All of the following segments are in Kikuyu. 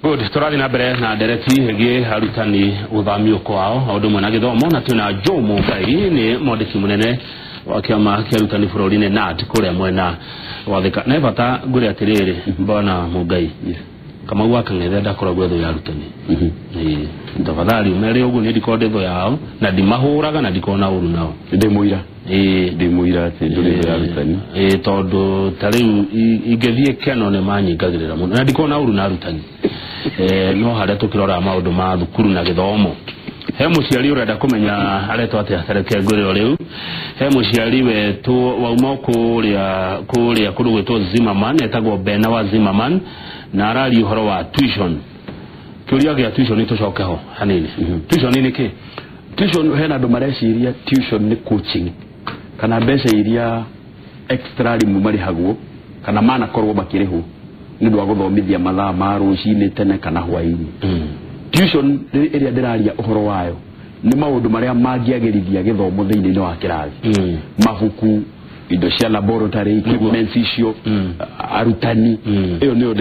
Good, tũrathiĩ na mbere na ndereti ĩgiĩ arutani gũthamio kwao o ũndũ ũmwe na gĩthomo, na twĩna Joe Mũngai, nĩ mwandĩki mũnene wa kĩama kĩa arutani bũrũri-inĩ KNUT kũrĩa mwena wa Thika. Na he bata ngwĩre atĩrĩrĩ, bwana Mũngai, Kamau wa Kang'ethe ndakoragwo thũ ya arutani. Ĩĩ, tafadhali ũmere ũguo, niĩ ndikoragwo ndĩ thũ yao na ndimahũraga na ndikoragwo na ũru nao. Ndĩ mũira. Ĩĩ. Ndĩ mũira atĩ ndũrĩ thũ ya arutani. Ĩĩ, tondũ ta rĩu ingĩthiĩ Keno nĩ manyingagĩrĩra mũno na ndikoragwo na ũru na arutani. No harĩa tũkĩrora maũndũ ma thukuru na gĩthomo, he mũciari ũrenda kũmenya aretwo atĩa, tareke ngwĩre o rĩu, he mũciari wetwo wauma kũrĩa kũndũ gwĩtwo Zimmerman, etagwo Bena wa Zimmerman, na araria ũhoro wa tuition. Kĩũria gĩa tuition tũcoke ho hanini. Tuition nĩ kĩ? Tuition, hena andũ mareciria tuition nĩ coaching kana mbeca iria extra arimũ marĩhagwo kana manakorwo makĩrĩhwo nĩ ũndũ wa gũthomithia mathaa ma rũcinĩ tene kana hwaĩ-inĩ. Tuition ĩrĩa ndĩraria ũhoro wayo nĩ maũndũ marĩa mangĩagĩrithia gĩthomo thĩinĩ wa kĩrathi, mabuku, indo cia laboratory equipments icio, arutani. Ĩyo nĩyo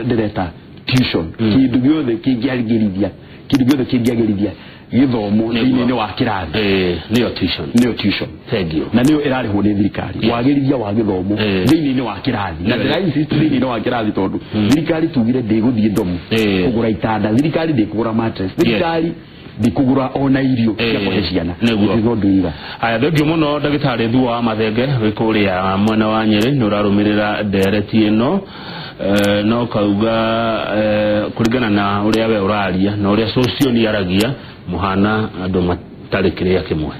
ndĩreta tuition, kĩndũ gĩothe kĩngĩagĩrithia, kĩndũ gĩothe kĩngĩagĩrithia gĩthomo thĩinĩ wa kĩrathi. Ĩĩ, nĩyo tuition. Nĩyo tuition. Thank you. Na nĩyo ĩrarĩhwo nĩ thirikari, wagĩrithia wa gĩthomo thĩinĩ wa kĩrathi, na ndĩra insist thĩinĩ wa kĩrathi tondũ thirikari tugire ndĩgũthiĩ ndomu kũgũra itanda, thirikari ndĩkũgũra mattress, thirikari ndĩkũgũra ona irio cia kũhe ciana. Nĩguo. It is not doing that. Aya, thengio mũno ndagĩtarĩ Thuo wa Mathenge wĩ kũrĩa mwena wa Nyĩrĩ, nĩ ũrarũmĩrĩra ndereti ĩno. No kauga kũringana na ũrĩa we ũraria na ũrĩa Socioni aragia, mũhana andũ matarĩ kĩrĩa kĩmwe.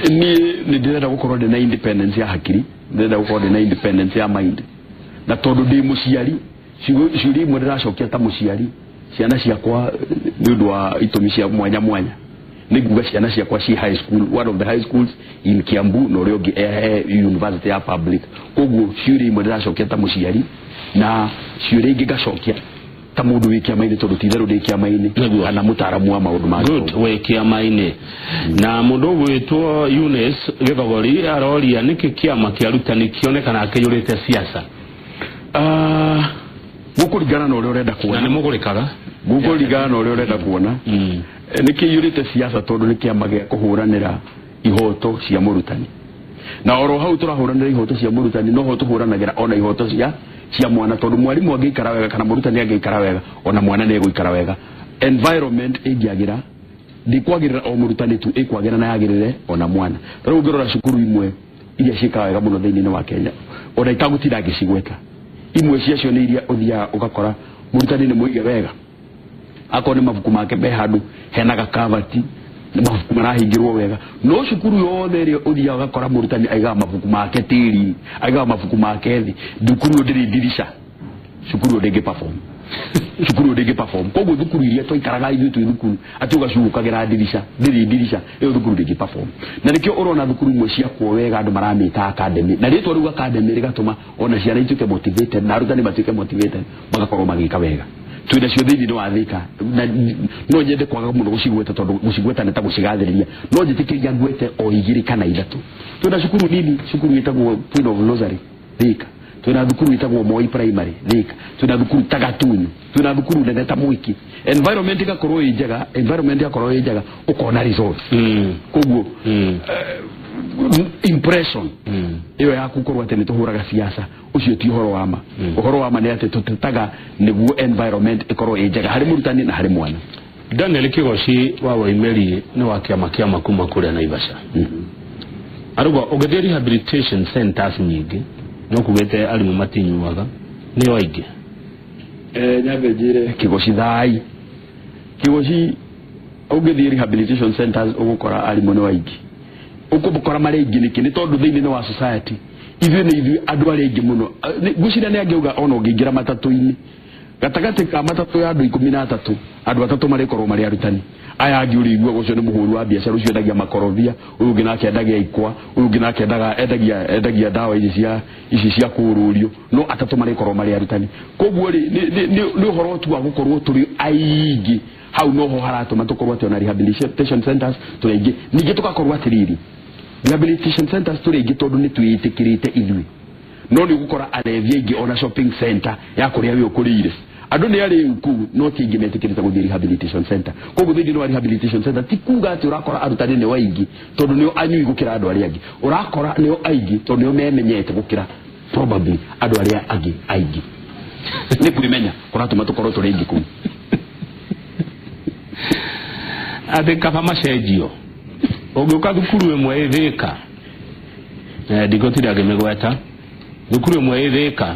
Niĩ nĩ ndĩrenda gũkorwo ndĩ na independence ya hakiri, ndĩrenda gũkorwo ndĩ na independence ya mind, na tondũ ndĩ mũciari, ciũria imwe ndĩracokia ta mũciari ciana ciakwa, nĩ ũndũ wa itũmi cia mwanya mwanya, nĩ nguga ciana ciakwa ci high school, one of the high schools in Kiambu, na ũrĩa ũngĩ e university ya public. Koguo ciũria imwe ndĩracokia ta mũciari na ciũria ingĩ ngacokia ta mũndũ wĩ kĩama-inĩ, tondũ ti itherũ ndĩ kĩama-inĩ kana mũtaaramu wa maũndũ ma Good, gĩthomo. wĩ kĩama-inĩ. Na mũndũ ũgwĩtwo Eunice Gĩthogori aroria nĩkĩ kĩama kĩa arutani kĩonekana kĩiyũrĩte siasa. Gũkũringana na ũrĩa ũrenda Na kuona. nĩ mũgũrĩkaga. Gũkũringana na ũrĩa ũrenda kuona. Nĩ kĩiyũrĩte siasa tondũ nĩ kĩama gĩa kũhũranĩra ihoto cia mũrutani, na oro hau tũrahũranĩra ihoto cia mũrutani noho tũhũranagĩra ona ihoto cia mwana, tondũ mwarimũ angĩikara wega kana mũrutani angĩikara wega, ona mwana nĩ egũikara wega. Environment ĩngĩagĩra, ndĩkwagĩrĩra o mũrutani tu, ĩkwagĩra na yagĩrĩre ona mwana. Ta rĩu ũngĩrora cukuru imwe iria ciĩkaga wega mũno thĩinĩ wa Kenya, ona itagũtinda ngĩcigweta, imwe ciacio nĩ iria ũthiaga ũgakora mũrutani nĩ mũige wega, akorwo nĩ mabuku make me handũ hena gakabati, nĩ mabuku marahingĩrwo wega. No cukuru yothe ĩrĩa ũthiaga ũgakora mũrutani aigaga mabuku make tĩri, aigaga mabuku make thĩ, thukuru ĩyo ndĩrĩ ndirica, cukuru ĩyo ndĩngĩ perform, cukuru ĩyo ndĩngĩ perform. Koguo thukuru iria twaikaraga ithuĩ twĩ thukuru atĩ ũgacugũkagĩra ndirica, ndĩrĩ ndirica, ĩyo thukuru ndĩngĩ perform. Na nĩkĩo ũrona thukuru imwe ciakwo wega andũ maramĩta academy, na rĩtwa rĩu academy rĩgatũma ona ciana ituĩke motivated na arutani matuĩke motivated, magakorwo magĩka wega. Twĩ nacio thĩinĩ wa Thika, na no nyende kwaga mũno gũcigweta tondũ gũcigweta nĩ ta gũcigathĩrĩria, no njĩtĩkĩria ngwete o igĩrĩ kana ithatũ. Twĩna cukuru nini, cukuru ĩtagwo Queen of Rosary Thika, twĩna thukuru ĩtagwo Moi Primary Thika, twĩna thukuru ta Gatunyu, twĩna thukuru nene ta Mwiki. Environment ĩgakorwo ĩ njega, environment ĩgakorwo ĩ njega, ũkona results. Koguo impression ĩyo ya gũkorwo atĩ nĩ tũhũraga siasa, ũcio ti ũhoro wa ma. Ũhoro wa ma nĩ atĩ tũtetaga nĩguo environment ĩkorwo ĩ njega harĩ mũrutani na harĩ mwana. Daniel Kigoci wa Waimeri nĩ wa kĩama kĩa kuma kũrĩa Naivasha, arauga ũngĩthiĩ rehabilitation centers nyingĩ no kugĩte arimũ matinyuaga, nĩo aingĩ. Nyambe njĩre Kigoci thai, Kigoci, ũngĩthiĩ rehabilitation centers ũgũkora arimũ nĩ aingĩ. Ũkũmakora marĩ aingĩ nĩkĩ? Nĩ tondũ thĩinĩ wa society ithuĩ nĩ ithuĩ andũ arĩa aingĩ mũno. Ngwĩciria nĩ angĩauga ona ũngĩingĩra matatũ-inĩ, gatagatĩ ka matatũ ya andũ 13, andũ atatũ marĩkorwo marĩ arutani. Aya angĩ ũrĩiguaga ũcio nĩ mũhũri wa biacara, ũcio endagia makorobia, ũyũ ũngĩ nake endagia ikwa, ũyũ ũngĩ nake endagia ndawa ici cia ici cia kũũrũrio, no atatũ marĩkorwo marĩ arutani. Koguo rĩ, nĩ ũhoro tu wa gũkorwo tũrĩ aingĩ hau noho haratũma tũkorwo atĩ ona rehabilitation centers tũrĩ aingĩ. Ningĩ tũgakorwo atĩrĩrĩ, rehabilitation centers tũrĩ aingĩ tondũ nĩ twĩĩtĩkĩrĩte ithuĩ. No nĩ ũgũkora arevi aingĩ ona shopping center ya kũrĩa we ũkũrĩire andũ nĩ arĩu kũu, no ti aingĩ metĩkĩrĩte gũthiĩ rehabilitation center. Koguo thĩinĩ wa rehabilitation center ti kuga atĩ ũrakora arutani nĩo aingĩ tondũ nĩo anyui gũkĩra andũ arĩa angĩ, ũrakora nĩo aingĩ tondũ nĩo memenyete gũkĩra probably andũ arĩa angĩ aingĩ. Nĩ kwĩmenya kũratũma tũkorwo tũrĩ aingĩ kũu. Atĩ kaba macenjio ũngĩũka thukuru ĩmwe ĩthĩka, ndigũtinda ngĩmĩgweta, thukuru ĩmwe ĩthĩka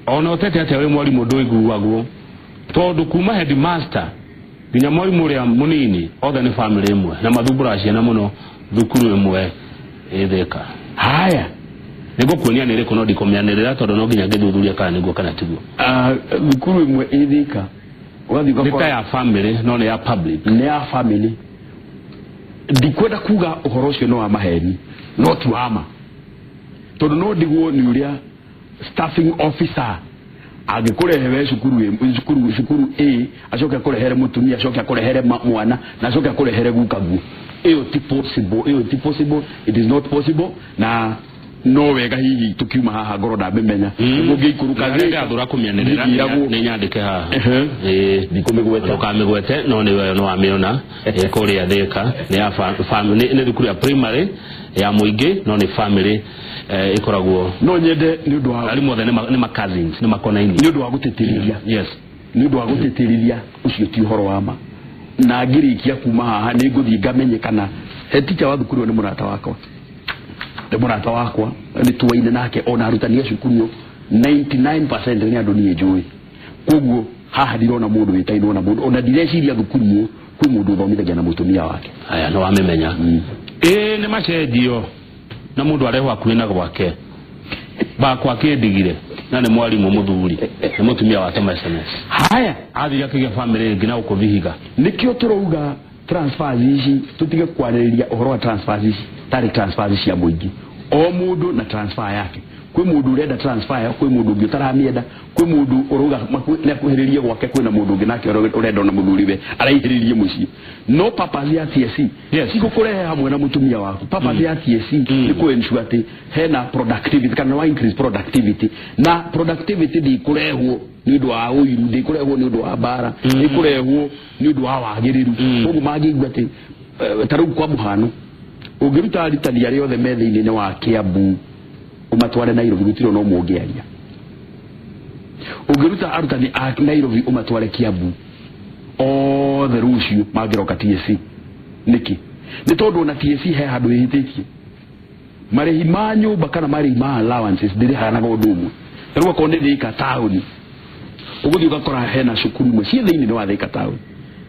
ona ũtete atĩa wĩ mwarimũ ndũiguagwo tondũ kuma headmaster nginya mwarimũ ũrĩa mũnini othe nĩ family ĩmwe na mathumbũraga ciana mũno thukuru ĩmwe ĩthĩka. Haya, nĩngũkuonia nĩ ĩrĩkũ no ndikũmĩanĩrĩra tondũ no nginya ngĩthuthuria kana nĩguo kana tiguo. Thukuru ĩmwe ĩthĩka ũgathiĩ nĩ ta ũgakora ya family no nĩ ya public. Nĩ ya family. Ndikwenda kuga ũhoro ũcio nĩ wa maheni no ti wa ma, tondũ no ndigwo nĩ ũrĩa staffing officer angĩkũrehe we cukuru A, acoke akũrehere mũtumia, acoke akũrehere mwana na acoke akũrehere gukaguo. Ĩyo ti possible, ĩyo ti possible, it is not possible. Na no wega hihi tukiuma haha ngorwo ndamĩmenya nĩguo ngĩikũrũka Thĩka ndathũra kũmĩanĩrĩra Ndingĩiragwo. nĩ nyandĩke haha. Ehe. Ĩĩ. Ndikũmĩgweta. Ndũkamĩgwete no nĩ we no wamĩona kũrĩa Thĩka nĩ ya nĩ thukuru ya primary ya mũingĩ no nĩ family ĩkoragwo No nyende nĩ ũndũ wa arimũ othe nĩ ma cousins, nĩ makonaini. Nĩ ũndũ wa gũtĩtĩrithia. Yes. Nĩ ũndũ wa gũtĩtĩrithia ũcio ti ũhoro wa ma, na ngĩrĩkia kuma haha nĩ ngũthiĩ ngamenye kana he teacher wa thukuru ĩyo nĩ mũrata wakwa, nĩ mũrata wakwa, nĩ tuaine nake ona arutani a cukuru ĩyo 99% nĩ andũ niĩ njũĩ. Koguo haha ndirona mũndũ wĩtainwo na mũndũ, ona ndireciria thukuru ĩyo kwĩ mũndũ ũthomithagia na mũtumia wake. Haya, nĩ wamĩmenya. Ĩĩ nĩ macenjio na mũndũ arehwo hakuhĩ na gwake bakwa kĩndigire na nĩ mwarimũ mũthuri nĩ mũtumia watũma SMS. Haya, athire akĩgĩa family ĩngĩ na gũkũ Vihiga. Nĩkĩo tũrauga transfers ici tũtige kwarĩrĩria ũhoro wa transfers ici tarĩ transfers cia mũingĩ, o mũndũ na transfer yake. Kwĩ mũndũ ũrenda transfer yayo, kwĩ mũndũ ũngĩ ũtaramĩenda, kwĩ mũndũ ũrauga nĩ akuhĩrĩrie gwake, kwĩna mũndũ ũngĩ nake ũrenda ona mũthuriwe araihĩrĩrie mũciĩ. No purpose ya TSC Yes. ti gũkũrehe hamwe na mũtumia waku. Purpose ya TSC nĩ kũ ensure atĩ hena productivity kana wa increase productivity, na productivity ndĩkũrehwo nĩ ũndũ wa ũiru, ndĩkũrehwo nĩ ũndũ wa mbara, ĩkũrehwo nĩ ũndũ wa wagĩrĩru. Koguo mangĩigua atĩ ta rĩu kwa mũhano ũngĩruta arutani arĩa othe me thĩinĩ wa Kiambu ũmatware Nairobi gũtirĩ ona ũmwe ũngĩaria. Ũngĩruta arutani a Nairobi ũmatware Kiambu othe rũciũ mangĩroka TSC. Nĩkĩ? Nĩ tondũ ona TSC he handũ ĩhĩtĩtie. Marĩhi ma nyũmba kana marĩhi ma allowances ndĩrĩhanaga ũndũ ũmwe. Ta rĩu akorwo nĩ Thika taũni, ũgũthiĩ ũgakora hena cukuru imwe ciĩ thĩinĩ wa Thika taũni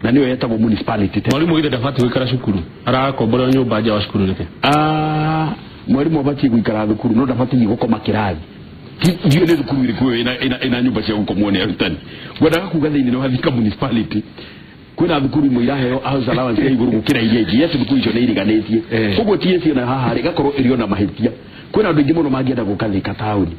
na nĩyo yetagwo municipality. Mwarimũ githĩ ndabatiĩ gũikara cukuru, arakomborera nyũmba nja wa cukuru nĩkĩ? Mwarimu abatiĩ gũikara thukuru no ndabatiĩ gũkoma kĩrathi. Ndiũĩ nĩ thukuru ĩrĩkũ ĩyo ĩna nyũmba cia gũkomwo nĩ arutani. Ngwendaga kuga thĩinĩ wa Thika municipality kwĩna thukuru imwe iraheo house allowance ya igũrũ gũkĩra iria ingĩ. Yes, thukuru icio nĩ iriganĩtie. Koguo TSC ona haha rĩ ĩgakorwo ĩrĩ ona mahĩtia. Kwĩna andũ aingĩ mũno mangĩenda gũka Thika taũni,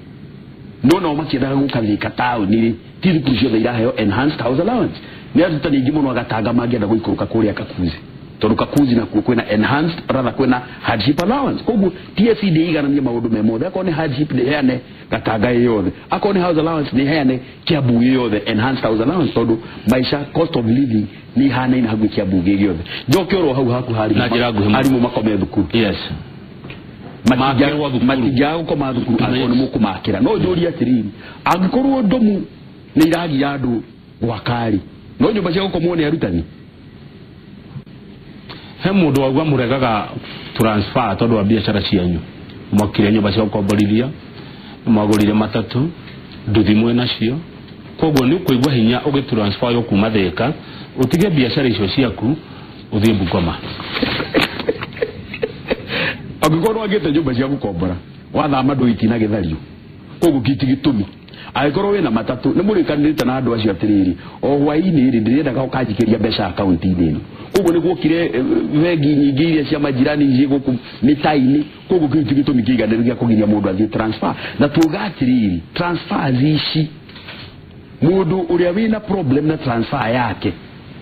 no nao matiendaga gũka Thika taũni rĩ, ti thukuru ciothe iraheo enhanced house allowance. Nĩ arutani aingĩ mũno agatanga mangĩenda gũikũrũka kũrĩa Kakuzi, tondũ Kakuzi nakuo kwĩna enhanced, rather kwĩna hardship allowance. Koguo TSC ndĩigananie maũndũ me mothe. Akorwo nĩ hardship nĩheane Gatanga ĩ yothe, akorwo nĩ house allowance nĩheane Kiambu ĩ yothe enhanced house allowance, tondũ maica cost of living nĩ ihanaine hakuhĩ Kiambu gĩ gĩothe. Njoke oro hau haku Na njĩra nguhĩ mũno. arimũ makome thukuru. Yes. Makĩrwo thukuru. Matingĩaga gũkoma thukuru angĩkorwo nĩ mũkũmakĩra. No njũrie atĩrĩrĩ, angĩkorwo ndomu nĩ iragia andũ gwaka-rĩ, no nyũmba cia gũkomwo nĩ arutani? He mũndũ wauga mũregaga transfer tondũ wa biacara cianyu, mwakire nyũmba cia gũkomborithia, mwagũrire matatũ, nduthi mwĩ nacio, koguo nĩ ũkũigua hinya ũgĩtransfer yo kuma Thika ũtige biacara icio ciaku ũthiĩ Bungoma. Angĩkorwo nĩwagĩte nyũmba cia gũkombora wathama ndũiti na gĩthario, koguo kiti gĩtũmi. Angĩkorwo wĩna matatũ nĩ mũrĩkanĩrĩte na andũ acio atĩrĩrĩ, o hwaĩ-inĩ rĩ ndĩrendaga ũkanjikĩria mbeca akaunti-inĩ ĩno. Koguo nĩ guokire bengi nyingĩ iria cia majirani ciĩ gũkũ mĩta-inĩ, koguo kĩu ti gĩtũmi kĩiganĩru gĩa kũgiria mũndũ athiĩ transfer. Na tuuga atĩrĩrĩ, transfers ici mũndũ ũrĩa wĩna problem na transfer yake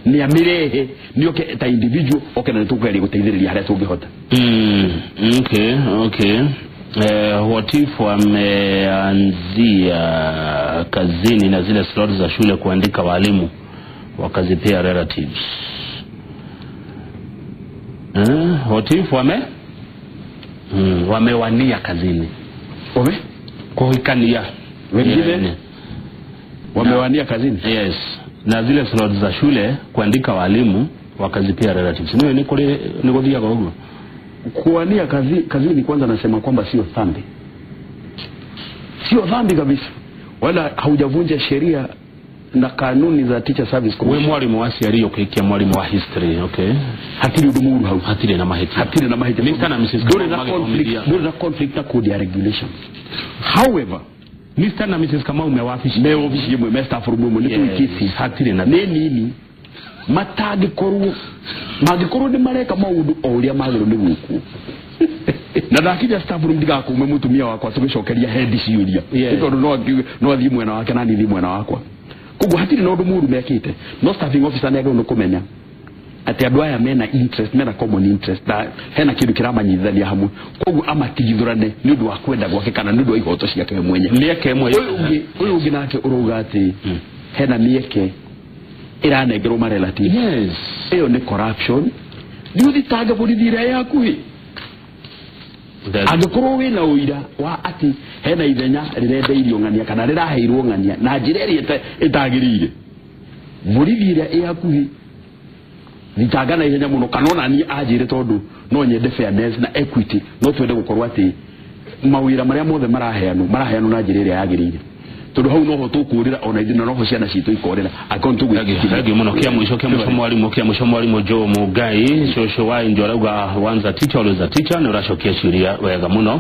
nĩ amĩrehe nĩ oke ta individual oke, na nĩ tũkũgeria gũteithĩrĩria harĩa tũngĩhota. Okay. What if wameanzia kazini na zile slots za shule kuandika walimu wakazipea relatives? What if wamewania kazini, wame kuhikania wengine wamewania kazini, yes, na zile slots za shule kuandika walimu wakazipea relatives. Niwe ni kule nikuthia gogo kuwania kazini. Kwanza nasema kwamba sio dhambi, sio dhambi kabisa, wala haujavunja sheria na kanuni za Teacher Service Commission. We mwalimu wa ciari ukikia mwalimu wa history, okay, hatiri udumuru hau, hatiri na mahetia, hatiri na mahetia. Mr na Mrs. Nduri na conflict, nduri na conflict na code ya regulations. However, Mr na Mrs. Kamau mewafishi mewafishi mwe me staff room mwe ni kisi hatiri na nini nini matangĩkorwo mangĩkorwo nĩ mareka maũndũ o ũrĩa magĩrĩirwo nĩ gwĩkwo. Na ndakinya staff room ndigakume mũtumia wakwa tũgĩcokeria head ciũria, tondũ no athiĩ mwena wake na niĩ thiĩ mwena wakwa. Koguo hatirĩ na ũndũ mũũru mekĩte, no staffing officer nĩ agĩrĩirwo nĩ kũmenya atĩ andũ aya mena interest, mena common interest, na hena kĩndũ kĩramanyitithania hamwe, koguo amatigithũrane nĩ ũndũ wa kwenda gwake kana nĩ ũndũ wa ihoto ciake we mwenyewe. Mĩeke ĩmwe ũyũ ũngĩ nake ũrauga atĩ hena mĩeke iranengerwo ma relative. Yes, iyo ni corruption. Ni uthitange borithi ĩrĩa ĩ hakuhĩ. Angĩkorwo wĩna ũira wa atĩ hena ithenya rĩrendeirio ng'ania kana rĩraheirwo ng'ania na njĩra ĩrĩa ĩtagĩrĩire, borithi ĩrĩa ĩ hakuhĩ thitanga na ihenya mũno, kana ona niĩ anjĩre, tondũ no nyende fairness na equity, no twende gũkorwo atĩ mawĩra marĩa mothe maraheanwo na njĩra ĩrĩa yagĩrĩire, tondu hau noho tukurira ona ithuĩ na noho ciana citũ ikorĩra akorwo tũgwĩtĩkĩria. Thank you muno. Kia mwisho, kia mwisho mwalimu, kia mwisho mwalimu Joe Mugai cũcũ wa Injo arauga once a teacher always a teacher. Nĩ ũracokia ciũria wega mũno,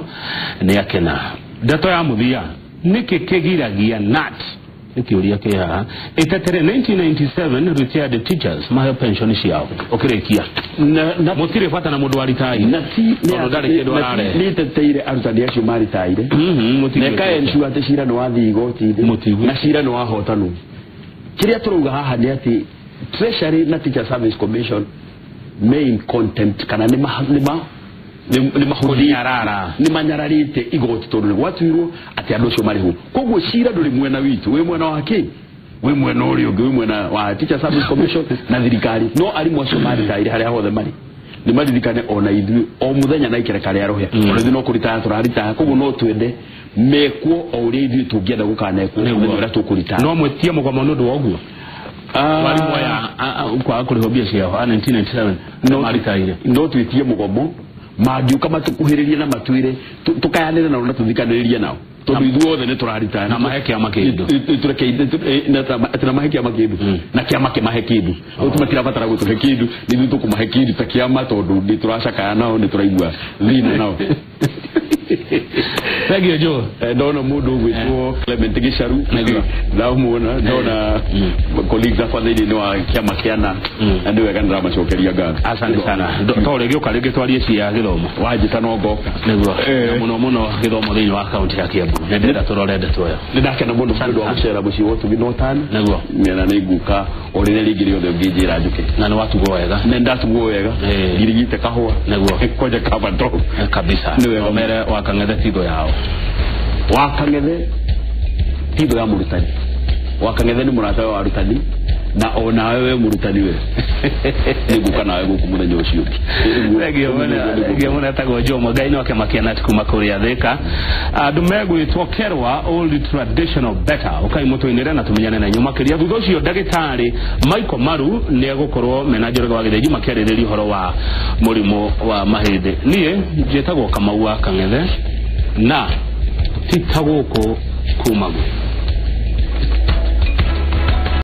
nĩ akena. Ndeto ya mũthia, nĩkĩ kĩgiragia NAT, nĩ kĩũria kĩ haha, ĩtetere 1997 retired teachers maheo pension ciao? Ũkĩrĩkia, mũtirĩ bata na mũndũ waritaire, tondũ ndarĩ kĩndũ ararehe. Nĩ ĩteteire arutani acio maritaire, na ĩka ensure atĩ cira nĩ wathiĩ igoti-inĩ na cira nĩ wahotanwo. Kĩrĩa tũrauga haha nĩ atĩ Treasury na Teacher Service Commission main contempt, kana nĩ nĩ manyararĩte igoti, tondũ nĩ gwatuirwo atĩ andũ acio marĩhwo. Koguo cira ndũrĩ mwena witũ, wĩ mwena wa kĩ? Wĩ mwena ũrĩa ũngĩ, wĩ mwena wa Teacher Service Commission na thirikari. No arimũ acio maritaire harĩa hothe marĩ nĩ maririkane ona ithuĩ o mũthenya na ikereka rĩa rũhĩa, ona ithuĩ no kũritaya tũraritaya. Koguo no twende mekwo o ũrĩa ithuĩ tũngĩenda gũkanekwo mũthenya ũrĩa tũkũritaya. No mwĩtie mũgomo nĩ ũndũ wa ũguo warimu aya kwaga kũrĩhwo mbia ciao a 1997 no maritaire, no twĩtie mũgomo mangĩũka matũkuhĩrĩrie na matwĩre tũkayanĩre nao na tũthikanĩrĩrie nao, tondũ ithuĩ othe nĩ tũraritaya na mahe kĩama kĩndũ, na mahe kĩama kĩndũ, na kĩama kĩmahe kĩndũ. Rĩu matirabatara gũtũhe kĩndũ, nĩ ithuĩ tũkũmahe kĩndũ ta kĩama, tondũ nĩ tũracakaya nao, nĩ tũraigua thĩna nao. Thank you Joe. Ndona mũndũ ũgwĩtwo Clement Gicharu, ndamuona, ndona colleagues akwa thĩinĩ wa kĩama kĩa na nĩ wega nĩndamacokeria ngatho. Asante sana. To rĩngĩ ũka rĩngĩ twarie cia gĩthomo. Wanjĩta no ngoka. Nĩguo. Na mũno mũno gĩthomo thĩinĩ wa kaunti ya Kiambu. Nĩ ndĩrenda tũrore ndeto ĩyo. Nĩ ndakena mũno nĩ ũndũ wa gũcera mũciĩ wa Ũtugi na Ũtana. Nĩguo. Na nĩ nguka o rĩrĩa rĩngĩ rĩothe ũngĩnjĩra njũke. Na nĩ watugwo wega. Nĩ ndatugwo wega. Ngirigite kahũa. Nĩguo. Kwanja kaba to. Kabisa. Nĩ wega. Mere wa Kang'ethe titho yao. Wa Kang'ethe titho ya mũrutani. Wa Kang'ethe nĩ mũrata wa arutani, na onawe we mũrutani we nĩ nguka nawe gũkũ mũthenya ũcio ũngĩ. Thengiũ mũno. Etagwo Joe Mugai no kĩama kĩa NAT kuma kũrĩa Thika. Andũ megwĩtwo Kerwa old traditional better, ũkai mũtũinĩre na tũmenyane na inyuĩ makĩria. Thutha ũcio ndagĩtarĩ Michael Maru nĩ egũkorwo mena Njoroge wa Gĩthĩnji makĩarĩrĩria ũhoro wa mũrimũ wa mahĩndĩ. Niĩ njĩtagwo Kamau wa Kang'ethe na ti ta gũkũ kumagwo.